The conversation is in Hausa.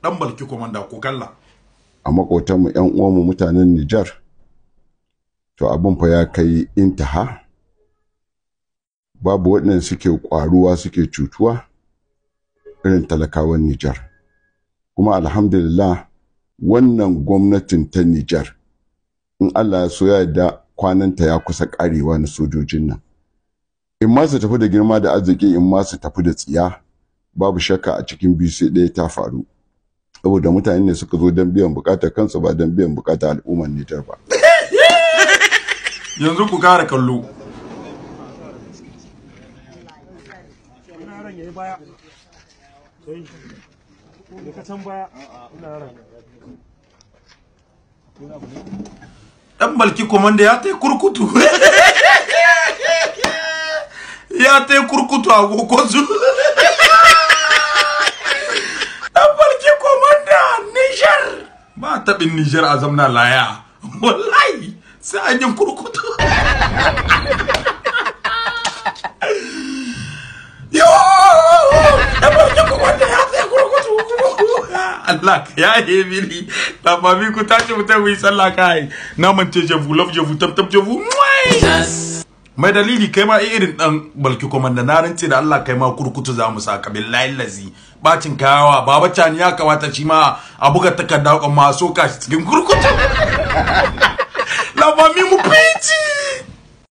Dan Balki Komanda ko kalla. A makotanmu 'yan uwanmu mutanen Nijar, to abin fa ya kai intaha. Babu waɗanda suke ƙwaruwa suke cutuwa irin talakawan Nijar. Kuma alhamdulillah wannan gwamnatin ta Nijar, in Allah ya so ya yarda kwananta ya kusa ƙarewa na sojojin nan. In ma su tafi da girma da arziki, in ma su tafi da tsiya, babu shakka a cikin biyu sai ɗaya ta faru. Saboda mutane ne suka zo don biyan bukatar kansu ba don biyan bukatar al'ummar Nijar ba. Yanzu ku kara kallo. Dan Balki Komanda ya tai kurkutu. Ya tai kurkutu a gogozu. Dan Balki Komanda Niger. Ba taɓin Niger a zamna laya. Wallahi sai an yi kurkutu. Yo! Dan Balki Komanda ya tai kurkutu. Allah ka yaye mini. La mami ku tashi mu tafi sallah kai. Na mance je vous love je vous tap tap je vous. Mai dalili kai ma irin dan Balki Komanda na rance da Allah kai ma kurkutu za mu saka billahi lazi. Bacin kayawa baba cani ya kamata shi ma a buga takarda ma soka shi cikin kurkutu. La mami mu fici.